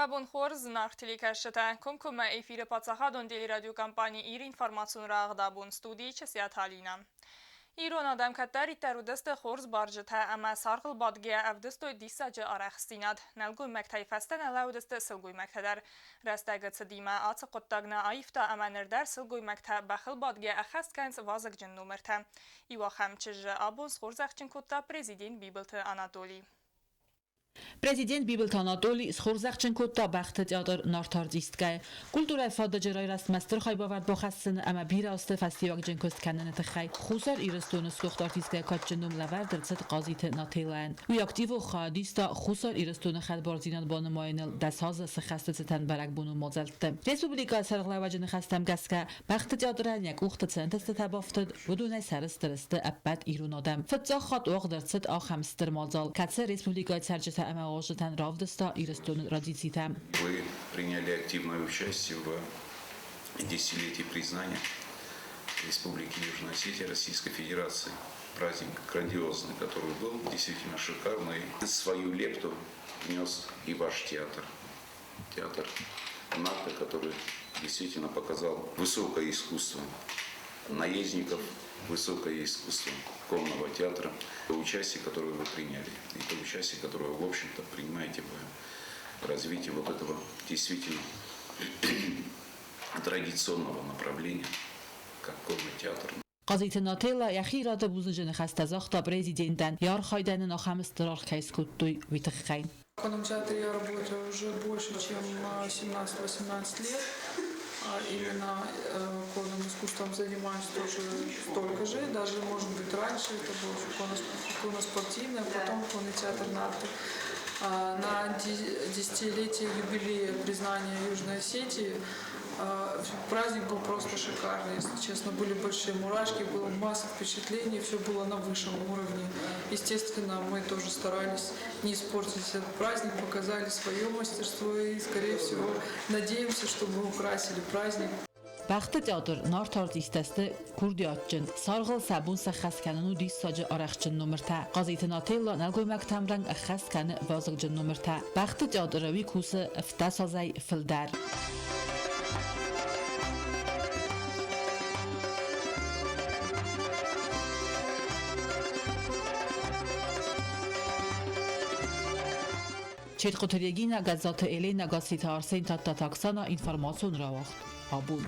Уӕ бон хорз, зынаргъ телекӕсджытӕ! Комкоммӕ эфиры паддзахадон телерадиокомпани Ир информацион рӕгъдабон студийы Чысиаты Алинӕ. Ирон адӕм кӕддӕриддӕр уыдысты хорз барджытӕ ӕмӕ саргъыл бадгӕйӕ ӕвдыстой диссаджы арӕхстдзинад. Нӕлгоймӕгтӕй фӕстӕ нӕ лӕууыдысты сылгоймӕгтӕ дӕр. Рӕстӕгы цыдимӕ ацы хъуыддаг нӕ аивта ӕмӕ ныр дӕр сылгоймӕгтӕ бӕхыл бадгӕ ӕххӕст кӕнынц вазыгджын номыртӕ. Иу ахӕм чызджы абон схорзӕхджын кодта президент Бибылты Анатолий. Президент Бибылты Анатоли схорзӕхджын кодта бӕхты театр Нарты артисткӕйы. Культурӕйы фадыджы райрӕзтмӕ стыр хайбавӕрд бахӕссыны ӕмӕ бирӕ азты фӕстиуӕгджын куыст кӕныны тыххӕй Хуссар Ирыстоны сгуыхт артисткӕйы кадджын ном лӕвӕрд ӕрцыд Хъазиты Нателлайӕн. Уый активон хайад иста Хуссар Ирыстоны хӕдбардзинад банымайыныл дӕс азы цы хӕсты цытӕн бӕрӕгбонон мадзӕлтты. Республикӕйы сӕргълӕууӕджы ныхӕстӕм гӕсгӕ, Бӕхты театрӕн йӕ къухты цы ӕнтыстытӕ бафтыд, уыдонӕй сӕрыстыр сты ӕппӕт ирон адӕм. Фыццаг хатт уагъд ӕрцыд ахӕм стыр мадзал, кӕцы республикӕйы цӕрджытӕ ӕмӕ уазджытӕн равдыста Ирыстоны традицитӕ. Вы приняли активное участие в десятилетии признания Республики Южная Осетия Российской Федерации. Праздник грандиозный, который был, действительно шикарный. Свою лепту внес и ваш театр. Театр Нарта, который действительно показал высокое искусство наездников, высокое искусство конного театра, то участие, которое вы приняли, и то участие, которое вы, в общем-то, принимаете в развитии вот этого действительно традиционного направления, как конный театр. Хъазиты Нателлӕ йӕхи рады бузныджы ныхӕстӕ загъта президентӕн, йӕ архайдӕн ын ахӕм стыр аргъ кӕй скодтой, уый тыххӕй. В конном театре я работаю уже больше, чем 17-18 лет. Именно конным искусством занимаюсь тоже столько же, даже, может быть, раньше это было конно-спортивное, потом конный театр Нарты. На десятилетие юбилея признания Южной Осетии праздник был просто шикарный, если честно. Были большие мурашки, было масса впечатлений, все было на высшем уровне. Естественно, мы тоже старались не испортить этот праздник, показали свое мастерство и, скорее всего, надеемся, что мы украсили праздник. Бӕхты театр Нарты артисттӕ сты курдиатджын, саргъыл сӕ бон сӕххӕст кӕнын у диссаджы арӕхстджын номыртӕ. Хъазиты Нателлӕ нӕлгоймӕгтӕм рӕнхъ ӕххӕст кӕны вазыгджын номыртӕ. Бӕхты театры уый кусы ӕвддӕс азӕй фылдӕр. Четхъуты Регина, Гӕззаты Еленӕ, Гасситы Арсен, Тадтаты Оксана, информацион рауагъд. Абон.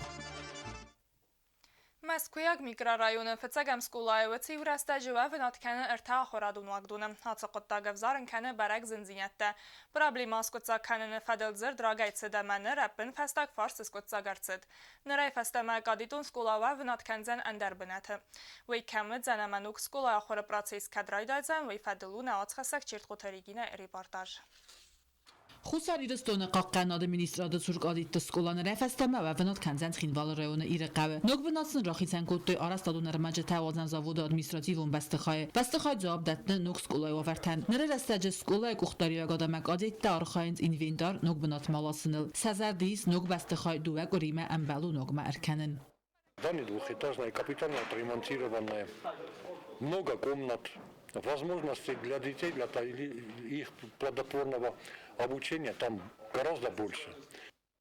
Мӕскуыйаг микрорайоны фыццӕгӕм скъолайы уыцы иу рӕстӕджы уӕвынад кӕны ӕртӕ ахуырадон уагдоны. Ацы хъуыддаг ӕвзарын кӕны бӕрӕг зындзинӕдтӕ. Проблемӕ аскъуыддзаг кӕныны фӕдыл дзырд рагӕй цыд ӕмӕ ныр ӕппынфӕстаг фарст скъуыддзаг ӕрцыд. Нырӕй фӕстӕмӕ кадетон скъола уӕвынад кӕндзӕн ӕндӕр бынаты. Уый кӕм уыдзӕн ӕмӕ ног скъолайы ахуыры процесс кӕд райдайдзӕн, уый фӕдыл у нӕ уацхӕссӕг Чертхъоты Регинӕйы репортаж. Хуссар Ирыстоны Хъахъхъӕнады министрады цур къадетты скъола нырӕй фӕстӕмӕ уӕвынад кӕндзӕн Цхинвалы районы Ирыхъӕуы. Ног бынат сын рахицӕн кодтой арӕзтадон ӕрмӕджытӕ уадзӕн заводы административон бӕстыхайы. Бӕстыхай дзуапп дӕтты ног скъолайы уавӕртӕн. Ныры рӕстӕджы скъолайы къухдариуӕгад ӕмӕ къадеттӕ архайынц инвентар ног бынатмӕ ласыныл. Сӕ зӕрды ис ног бӕстыхай дыууӕ къуыримӕ ӕмбӕлон ногмӕ ӕркӕнын. Здание двухэтажное, капитально отремонтированное, много комнат, возможностей для детей, для их плодотворного обучения там гораздо больше.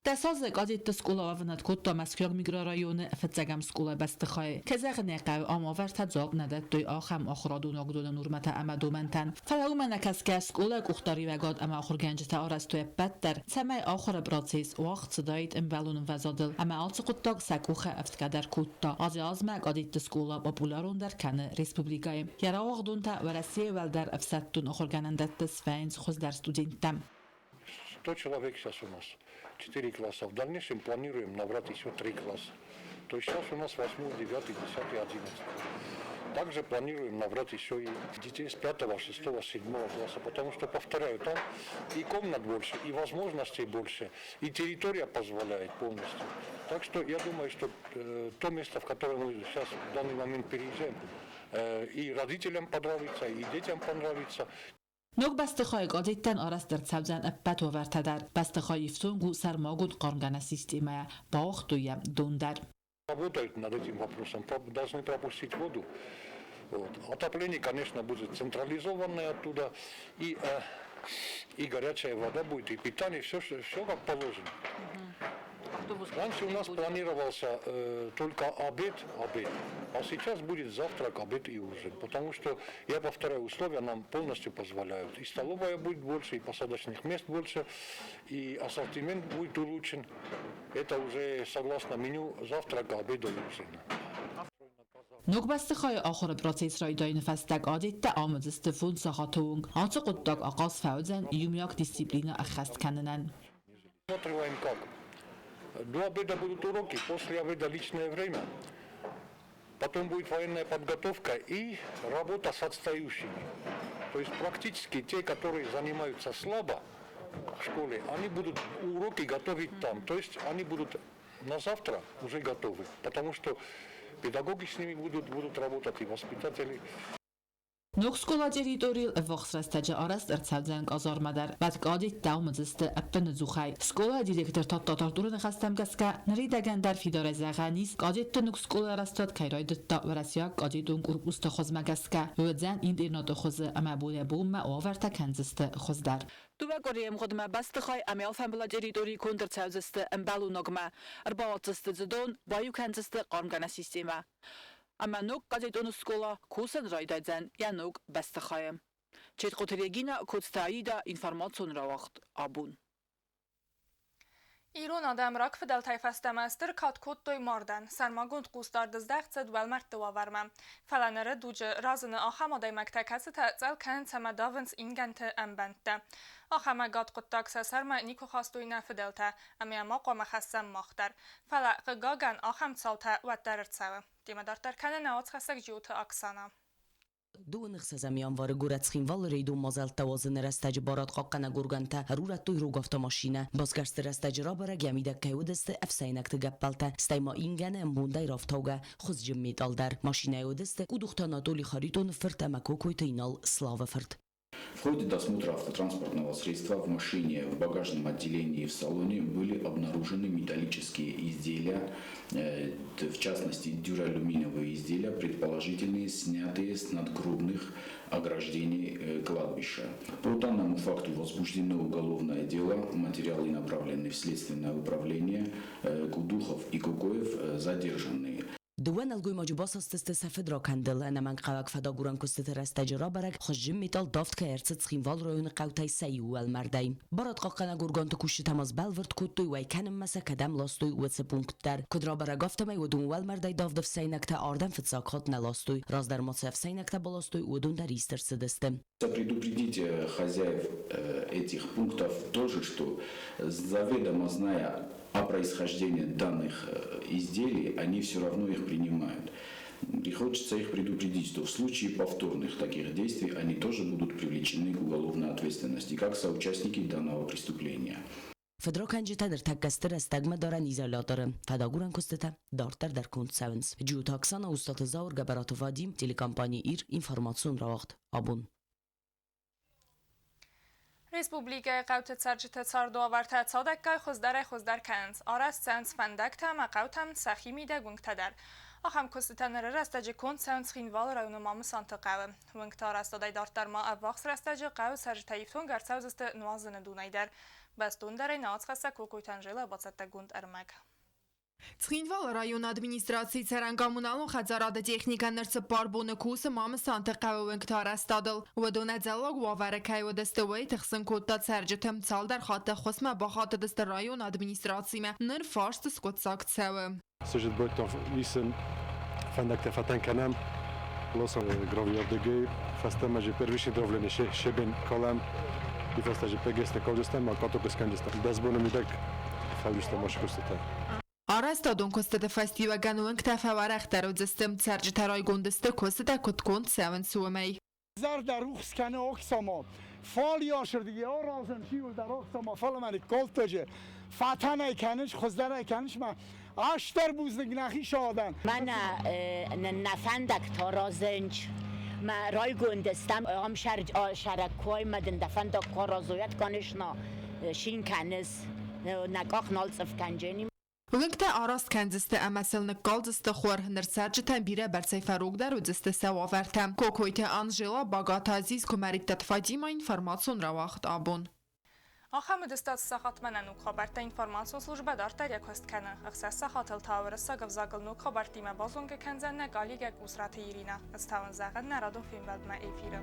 Дӕс азы кадетты скъола уӕвынад кодта Мӕскуыйаг микрорайоны фыццӕгӕм скъолайы бӕстыхайы. Кӕй зӕгъын ӕй хъӕуы, ам уавӕртӕ дзуапп нӕ дӕттой ахӕм ахуырадон уагдоны нормӕтӕ ӕмӕ домӕнтӕн. Фӕлӕ уымӕ нӕкӕсгӕ скъолайы къухдариуӕгад ӕмӕ ахуыргӕнджытӕ арӕзтой ӕппӕт дӕр, цӕмӕй ахуыры процесс уагъд цыдаид ӕмбӕлон ӕмвӕзадыл ӕмӕ алцы хъуыддаг сӕ къухы ӕфтгӕ дӕр кодта. Азӕй-азмӕ кадетты скъола популярондӕр кӕны республикӕйы. Йӕ рауагъдонтӕ Уӕрӕсейы уӕлдӕр ӕфсӕддон ахуыргӕнӕндӕтты свӕййынц хуыздӕр студенттӕм. 100 человек сейчас у нас, 4 класса. В дальнейшем планируем набрать еще 3 класса. То есть сейчас у нас 8, 9, 10, 11. Также планируем набрать еще и детей с 5, 6, 7 класса, потому что, повторяю, там и комнат больше, и возможностей больше, и территория позволяет полностью. Так что я думаю, что то место, в которое мы сейчас в данный момент переезжаем, и родителям понравится, и детям понравится. Ног бӕстыхайы кадеттӕн арӕзт ӕрцӕудзӕн ӕппӕт уавӕртӕ дӕр. Бӕстыхай ифтонг у сӕрмагонд хъармгӕнӕн системӕйӕ, бауагътой йӕм дон дӕр. Работают над этим вопросом, должны пропустить воду. Вот. Отопление, конечно, будет централизованное оттуда. И И горячая вода будет, и питание, все, все как положено. Раньше у нас планировался только обед, а сейчас будет завтрак, обед и ужин, потому что, я повторяю, условия нам полностью позволяют. И столовая будет больше, и посадочных мест больше, и ассортимент будет улучшен. Это уже согласно меню завтрака, обеда и ужина. Ног бӕстыхайы ахуыры процесс райдайыны фӕстӕ кадеттӕ ам уыдзысты 5 сахаты онг. Ацы хъуыддаг ахъаз фӕуыдзӕн иумиаг дисциплинӕ ӕххӕст кӕнынӕн. Рассматриваем как? До обеда будут уроки, после обеда личное время. Потом будет военная подготовка и работа с отстающими. То есть практически те, которые занимаются слабо в школе, они будут уроки готовить там. То есть они будут на завтра уже готовы, потому что педагоги с ними будут работать и воспитатели. Ног скъолайы территорийыл ӕввахс рӕстӕджы арӕзт ӕрцӕудзӕн къазарма дӕр. Уӕд кадеттӕ уым уыдзысты ӕппынӕдзухӕй. Скъолайы директор Тадтаты Артуры ныхӕстӕм гӕсгӕ, ныридӕгӕн дӕр фидарӕй зӕгъӕн ис, кадетты ног скъолайы арӕзтад кӕй райдыдта уӕрӕсейаг кадетон корпусты хуызмӕ гӕсгӕ, уыдзӕн интернаты хуызы ӕмӕ бонӕй-бонмӕ уавӕртӕ кӕндзысты хуыздӕр. Дыууӕ къуырийы ӕмгъуыдмӕ бӕстыхай ӕмӕ алфамбылай территорийы конд ӕрцӕудзысты ӕмбӕлон агмӕ, ӕрбауадздзысты дзы дон, баиу кӕндзысты хъармгӕнӕн системӕ. Ӕмӕ ног кадетон скъола кусын райдайдзӕн йӕ ног бӕстыхайы. Четхъоты Регина, Коцты Аида, информацион рауагъд Абон. Ирон адӕм рагфыдӕлтӕй фӕстӕмӕ стыр кад кодтой мардӕн, сӕрмагонд хъусдард здӕхт цыд уӕлмӕрдты уавӕрмӕ. Фӕлӕ ныры дуджы разыны ахӕм адӕймӕгтӕ, кӕцытӕ цӕл кӕнынц ӕмӕ давынц ингӕнты ӕмбӕндтӕ. Ахӕм ӕгад хъуыддаг сӕ сӕрмӕ никуы хастой нӕ фыдӕлтӕ, ӕмӕ йӕ ма хъуамӕ хӕссӕм мах дӕр. Фӕлӕ, хъыгагӕн, ахӕм цаутӕ уӕддӕр ӕрцӕуы. Темӕ дарддӕр кӕны нӕ уацхӕссӕг Джиоты Оксана. 26 январы горӕт Цхинвалы рейдон мадзӕлттӕ уадзыны рӕстӕджы барадхъахъхъӕнӕг органтӕ ӕрурӕдтой рог автомашинӕ. Басгӕрсты рӕстӕджы рабӕрӕг, йӕ мидӕг кӕй уыдысты ӕфсӕйнӕгты гӕппӕлтӕ, стӕй ма ингӕны ӕмбондӕй рафтаугӕ хуызджын металл дӕр. Машинӕйы уыдысты Къудухты Анатолий Харитоны фырт ӕмӕ Кокойты Инал Славы фырт. В ходе досмотра автотранспортного средства в машине, в багажном отделении и в салоне были обнаружены металлические изделия, в частности дюралюминиевые изделия, предположительно снятые с надгробных ограждений кладбища. По данному факту возбуждено уголовное дело, материалы направлены в следственное управление, Кудухов и Кукоев задержаны. Дыууӕ нӕлгоймаджы басастысты сӕ фыдракӕндыл. Ӕнӕмӕнгхъӕуӕг фӕдагурӕн куыстыты рӕстӕджы рабӕрӕг, хуызджын металл давд кӕй ӕрцыд Цхинвалы районы хъӕутӕй сӕ иуы уӕлмӕрдӕй. Барадхъахъхъӕнӕг органты кусджытӕ ма сбӕлвырд кодтой, уӕй кӕнынмӕ сӕ кӕдӕм ластой, уыцы пункт дӕр. Куыд рабӕрӕг, афтӕмӕй уыдон уӕлмӕрдӕй давд ӕфсӕйнӕгтӕ ардӕм фыццаг хатт нӕ ластой. Раздӕр ма цы ӕфсӕйнӕгтӕ баластой, уыдон дӕр ист ӕрцыдысты. Предупредить хозяев этих пунктов тоже, что заведомо зная о происхождении данных изделий, они все равно их принимают. И хочется их предупредить, что в случае повторных таких действий они тоже будут привлечены к уголовной ответственности, как соучастники данного преступления. Фыдракӕнджытӕ ныртӕккӕ сты рӕстӕгмӕ дарӕн изоляторы. Фӕдагурӕн куыстытӕ дарддӕр дӕр конд цӕуынц. Джиоты Оксана, Устаты Зауыр, Гӕбӕраты Вадим, телекомпани Ир, информацион рауагъд Абон. Республикӕйы хъӕуты цӕрджыты цардуавӕртӕ цадӕггай хуыздӕрӕй-хуыздӕр кӕнынц. Арӕзт цӕуынц фӕндӕгтӕ ӕмӕ хъӕутӕм сӕхи мидӕг уынгтӕ дӕр. Ахӕм куыстытӕ ныры рӕстӕджы конд цӕуынц Цхинвалы районы Мамысанты хъӕуы. Уынгты арӕзтадӕй дарддӕр ма ӕввахс рӕстӕджы хъӕуы цӕрджытӕ ифтонг ӕрцӕудзысты нуазыны донӕй дӕр. Бӕстондӕрӕй нӕ уацхӕссӕг Кокойты Анжела бацӕттӕгонд ӕрмӕг. Цхинвалы районы администрацийы цӕрӕн-коммуналон хӕдзарады техникӕ ныр 4 боны кусы Мамысанты хъӕуы уынгты арӕзтадыл. Уыдон ӕдзӕллаг уавӕры кӕй уыдысты, уый тыхсын кодта цӕрджыты. Цалдӕр хатты ӕххуысмӕ бахатыдысты районы администрацимӕ. Ныр фарст скъуыддзаг цӕуы. Сыджытбӕттӕн исын фӕндӕгтӕ фӕтӕн кӕнӕм, лосам гравийӕрдыгӕй, фӕстӕмӕ же первичный давление щебень калӕм, и фӕстӕ же ПГС-тӕ калдзыстӕм, ма каток скӕндзыстӕм. 10 боны мидӕг фӕуыдзыстӕм ацы куыстытӕ. Арӕзтадон куыстыты фӕстиуӕгӕн уынгтӕ фӕуӕрӕхдӕр уыдзысты. Цӕрджытӕ райгонд сты, куыстытӕ куыд конд цӕуынц, уымӕй. Зӕрдӕ рухс кӕны Оксама. Фалиасырдыги аразын шиуылдӕр Оксама, фӕлӕ мӕ ныккалдтаджы. Фӕтӕнӕй кӕныс, хуыздӕрӕй кӕныс мӕ. Астӕр бузныг нӕхи садӕн. Мӕнӕ нӕ фӕндӕгтӕ аразынч. Мӕ райгонд стӕм ам сӕрӕгкой мӕ дын дӕ фӕндаг куы аразойат, конечно, шин кӕныс. Нӕ къах нал цъыф кӕнджени. Уынгтӕ араст кӕндзысты ӕмӕ сыл ныккалдзысты хур. Ныр цӕрджытӕн бирӕ бӕрцӕй фӕрогдӕр уыдзысты сӕ уавӕртӕ. Кокойты Анжела, Багаты Азиз, Куымӕридтаты Фатимӕ, информацион рауагъд Абон. Ахӕм уыдысты ацы сахатмӕ нӕ ног хабӕрттӕ. Информацион службӕ дарддӕр йӕ куыст кӕны. Ӕхсӕз сахатыл та уырыссаг ӕвзагыл ног хабӕрттимӕ базонгӕ кӕндзӕн нӕ коллегӕ Къусраты Иринӕ. Ӕз та уын зӕгъын нӕ радон фембӕлдмӕ эфиры.